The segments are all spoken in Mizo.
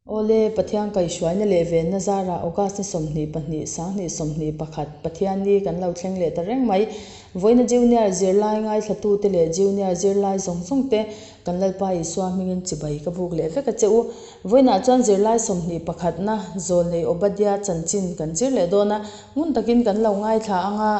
Awle, Pathian kaihhruaina leh venna zarah August ni 22, 2021, Pathianni kan lo thleng leh ta reng mai. Vawiina Junior zirlai ngaithlatute leh Junior zirlai zawng zawng te kan Lalpa Isua hmingin chibai ka buk leh vek a che u. Vawiinah chuan zirlai 21 na Zawlnei Obadiah chanchin kan zir leh dawn a, ngun takin kan lo ngaithla ang a,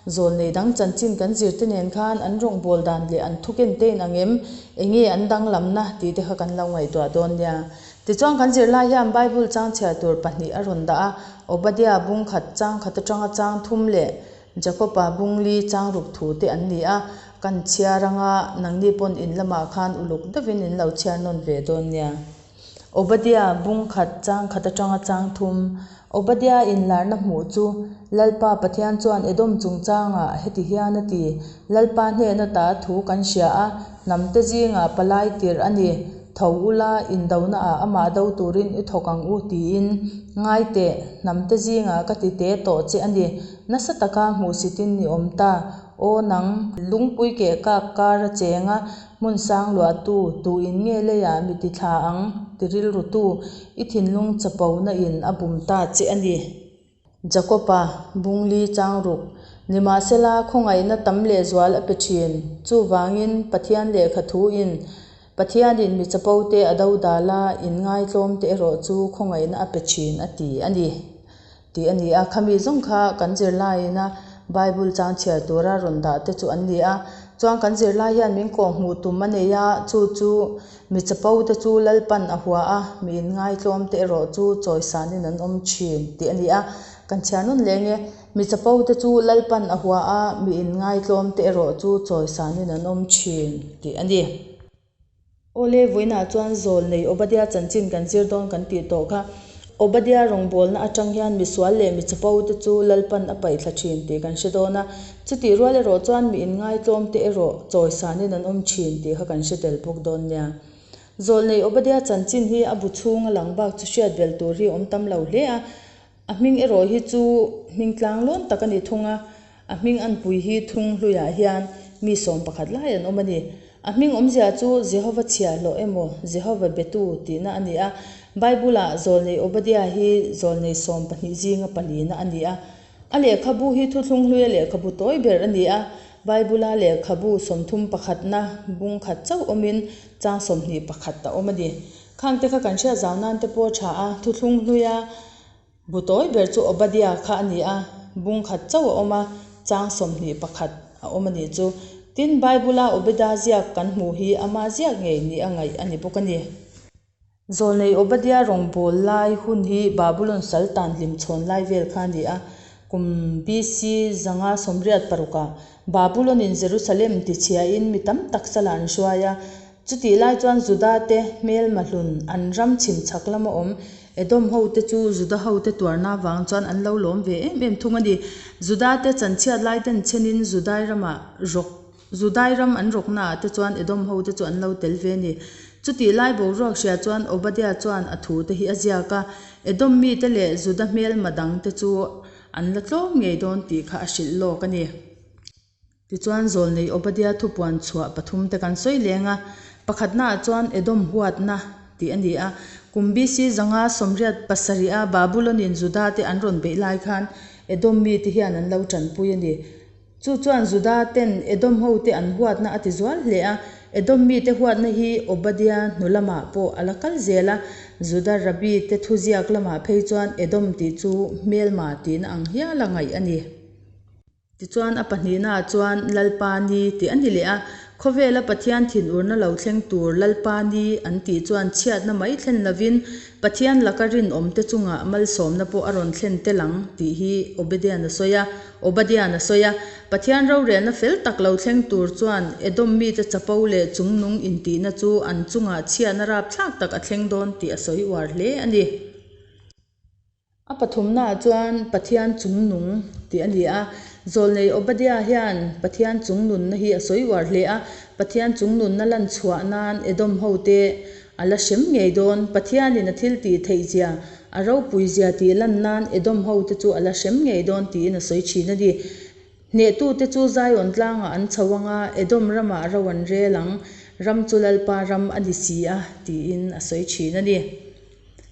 Zawlnei dang chanchin kan zir te nen khan an rawngbâwl dan leh an thuken te in ang em? Enge an danglamna tih te kha kan lo ngaihtuah dawn nia. Tichuan kan zirlai hian Bible chang chhiar tur pahnih a rawn dah a, Obadiah bung khat chang khat atanga chang thum leh Jakob-a bung li chang ruk thu te an ni a, kan chhiar anga nangni pawn in lamah khan uluk deuhin in lo chhiar nawn ve dawn nia. Obadiah bung khat chang khat atanga chang thum, Obadiah inlarna hmuh chu Lalpa Pathian chuan Edom chungchangah heti hian a ti, Lalpa hnena ta thu kan hria a, hnamte zingah palai tirh a ni, tho ula, indonaah amah do turin i thawk ang u, tiin. Ngai teh, hnamte zingah ka ti te tawh che a ni, nasa taka hmuhsitin i awm ta, aw nang, lungpui keh kak kar a cheng a, Hmun sang luahtu, tu in nge leiah mi ti thla ang? ti rilrutu, i thinlung chapona in a bum ta che a ni. Jakob-a, Bungli chang ruk. Nimahsela, khawngaihna tam lehzual a pe thin. Chuvangin, Pathian lehkha thu in, Pathianin mi chapote a dodal a, inngaitlawmte erawh chu khawngaihna a pe thin a ti a ni. Tih a ni a, khami zawng kha kan zirlaiin a Bible chang chhiar tura rawn dah te chu an ni a. Chuan kan zirlai hian min kawh hmuh tum a nei a, chu chu mi chapo te chu Lalpan a hua a, mi inngaitlawm te erawh chu chawisanin an awm thin tih a ni a. Kan chhiar nawn leh nge, mi chapo te chu Lalpan a hua a, mi inngaitlawm te erawh chu chawisanin an awm thin tih a ni. Awle, vawiinah chuan Zawlnei Obadiah chanchin kan zir dawn kan tih tawh kha. Obadiah rawngbawlna atang hian misual leh mi chapo te chu Lalpan a paihthla thin tih kan hre dawn a. Chutih rual erawh chuan mi inngaitlawm te erawh chawisanin an awm thin tih kha kan hre tel bawk dawn nia. Zawlnei Obadiah chanchin hi a bu chhunga lang bak chu hriat bel tur hi a awm tam lo hle a. A hming erawh hi chu hming tlang lawn tak a ni thung a, a hming anpui hi thung hluiah hian mi 11 lai an awm a ni. A hming awmzia chu Jehova chhiahhlawh emaw Jehova betu tihna a ni a. Bible-ah Zawlnei Obadiah hi Zawlnei 12 zinga palina a ni a. A lehkhabu hi thuthlung hluia lehkhabu tawi ber a ni a. Bible-a lehkhabu 31na bung khat chauh awmin chang 21 a awm a ni. Khangte kha kan hriat zau nan te pawh a tha a, thuthlung hluia Bu tawi ber chu Obadiah kha a ni a, bung khat chauh a awm a, chang 21 a awm a nih chu. Tin, Bible-a Obeda ziak kan hmuh hi ama ziak ngei ni a ngaih a ni bawk a ni. Zawlnei Obadiah rawngbâwl lai hun hi Babulon sal tan hlimchhawn lai vel kha a ni a. Kum BC 586-ah Babulon-in Jerusalem tichhiain mi tam tak salah an hruai a. Chutih lai chuan Juda-te hmelma hlun an ram chhim chhak lama awm Edom hote chu Juda hote tuarna avang chuan an lo lawm ve em em thung a ni. Juda-te chanchhiat lai ten chenin Judai ramah rawk Judai ram an rawknaah te chuan Edom hote chu an lo tel ve a ni. Chutih lai boruak hria chuan Obadiah chuan a thute hi a ziak a, Edom mite leh Juda hmelma dangte chu an la tlawm ngei dawn tih kha a hrilh lawk a ni. Tichuan, Zawlnei Obadiah thupuan chhuah pathum te kan sawi leng a, pakhatnaah chuan Edom huatna tih a ni a. Kum BC 587 a Babulonin Juda te an rawn beih lai khan Edom mite hian an lo tanpui a ni. Chu chuan Juda ten Edom hote an huatna a ti zual hle a. Edom mite huatna hi Obadiah hnu lamah pawh a la kal zel a. Juda Rabbi te thuziak lamah phei chuan Edom tih chu hmelma tihna ang hiala ngaih a ni. Tichuan a pahnihnaah chuan Lalpa ni tih a ni leh a, khawvela Pathian thinurna lo thleng tur Lalpa ni an tih chuan chhiatna mai thlen lovin Pathian laka rinawmte chungah malsawmna pawh a rawn thlen tel ang tih hi Obedian a sawi a, Obadian a sawi a. Pathian rorelna fel tak lo thleng tur chuan Edom mite chapo leh chungnung intihna chu an chungah chhiatna rapthlak tak a thleng dawn tih a sawi uar hle a ni. A pathumnaah chuan Pathian chungnung tih a ni a. Zawlnei Obadiah hian Pathian chungnunna hi a sawi uar hle a. Pathian chungnunna lan chhuah nan Edom hote a la hrem ngei dawn. Pathianin a thil tih theih zia, a ropui zia tih lan nan Edom hote chu a la hrem ngei dawn tiin a sawi thin a ni. Hnehtute chu Zion tlangah an chho ang a, Edom ramah ro an rel ang, ram chu Lalpa ram a ni si a, tiin a sawi thin a ni.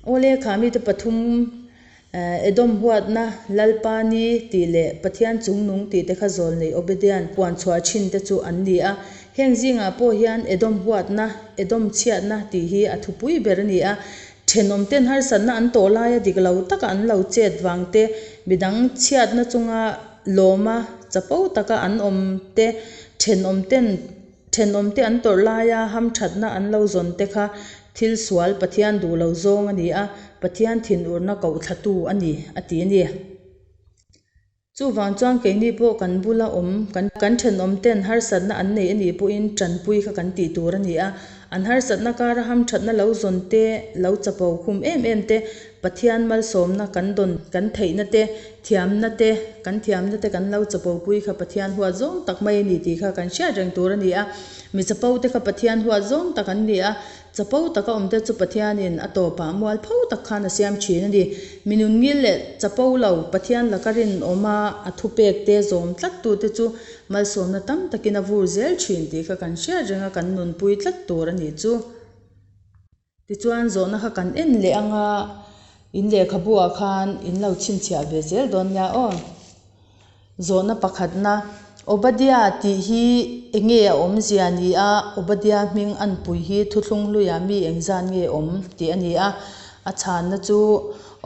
Awle, kha mite pathum Edom huatna, Lalpa ni tih leh Pathian chungnung tih te kha zawlnei Obadia'n puan chhuah thin te chu an ni a. Heng zingah pawh hian Edom huatna, Edom chhiatna tih hi a thupui ber a ni a. Thenawmten harsatna an tawh laia dik lo taka an lo chet vang te, midang chhiatna chunga lawma chapo taka an awm te, thenawmten Thenawmte an tawrh laia hamthatna an lo zawn te kha thil sual Pathian duh lo zawng a ni a, Pathian thinurna kohthlatu a ni, a ti a ni. Chuvang chuan keini pawh kan bula awm kan kan thenawmten harsatna an nei a nih pawhin tanpui kha kan tih tur a ni a, an harsatna kara hamthatna lo zawn te, lo chapo khum em em te, Pathian malsawmna kan dawn kan theihna te, thiamna te, kan thiamna te kan lo chapopui kha Pathian huat zawng tak mai a ni tih kha kan hriat reng tur a ni a. Mi chapo te kha Pathian huat zawng tak an ni a, chapo taka awm te chu Pathianin a tawpah mual pho tak khan a siam thin a ni. Mi nun ngil leh chapo lo, Pathian laka rinawma a thupek te zawm tlat tu te chu malsawmna tam takin a vur zel thin tih kha kan hriat reng a, kan nunpui tlat tur a nih chu. Tichuan zawhna kha kan en leh anga in lehkhabu ah khan in lo chhinchhiah ve zel dawn nia aw. Zawhna pakhatna, Obadiah tih hi enge a awmzia ni a, Obadiah hming anpui hi thuthlung hluiah mi engzat nge awm tih a ni a. A chhanna chu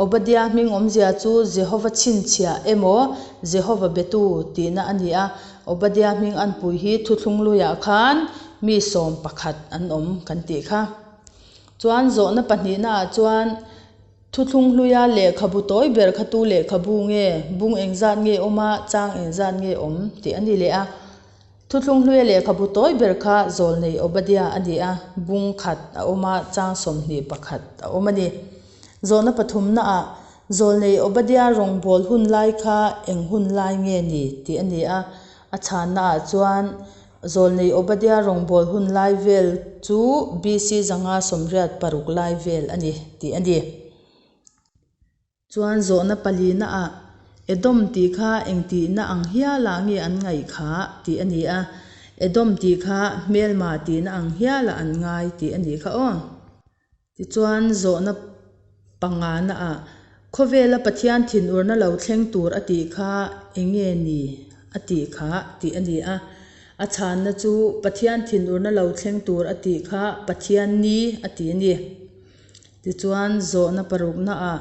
Obadiah hming awmzia chu Jehova chhinchhiah emaw Jehova betu tihna a ni a. Obadiah hming anpui hi thuthlung hluiah khan mi 11 an awm kan tih kha. Chuan zawhna pahnihnaah chuan thuthlung hluia lehkhabu tawi ber kha tu lehkhabu nge, bung engzat nge awm a, chang engzat nge awm tih a ni leh a. Thuthlung hluia lehkhabu tawi ber kha Zawlnei Obadiah a ni a, bung khat a awm a, chang 21 a awm a ni. Zawhna pathumnaah Zawlnei Obadiah rawngbâwl hun lai kha eng hun lai nge ni tih a ni a, a chhannaah chuan Zawlnei Obadiah rawngbâwl hun lai vel chu BC 586 lai vel a ni tih a ni. Chuan zawhna palinaah Edom tih kha eng tihna ang hialah nge an ngaih kha tih a ni a, Edom tih kha hmelma tihna ang hialah an ngai tih a nih kha aw. Tichuan zawhna panganaah khawvela Pathian thinurna lo thleng tur a tih kha eng nge ni a tih kha tih a ni a. A chhanna chu Pathian thinurna lo thleng tur a tih kha Pathian ni a ti a ni. Tichuan zawhna paruknaah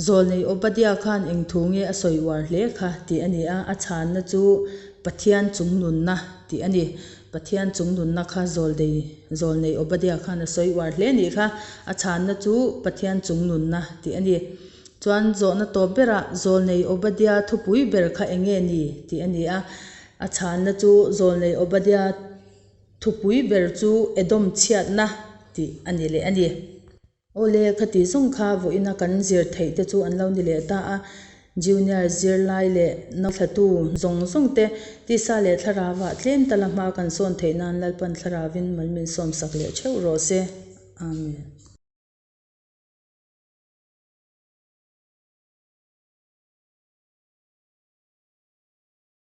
Zawlnei Obadiah khan eng thu nge a sawi uar hle kha tih a ni a, a chhanna chu Pathian chungnunna tih a ni. Pathian chungnunna kha Zawldei Zawlnei Obadiah khan a sawi uar hle nih kha, a chhanna chu Pathian chungnunna tih a ni. Chuan zawhna tawp berah Zawlnei Obadiah thupui ber kha eng nge ni tih a ni a, a chhanna chu Zawlnei Obadiah thupui ber chu Edom chhiatna tih a ni leh a ni. Awle, khati zawng kha vawiina kan zir theih te chu an lo ni leh ta a, Junior zirlai leh nauthlatu zawng zawng te tisa leh thlarauah tlem tala hma kan sawn theih nan Lalpan thlarauin mal min sawmsak leh theuh rawh se. Amen.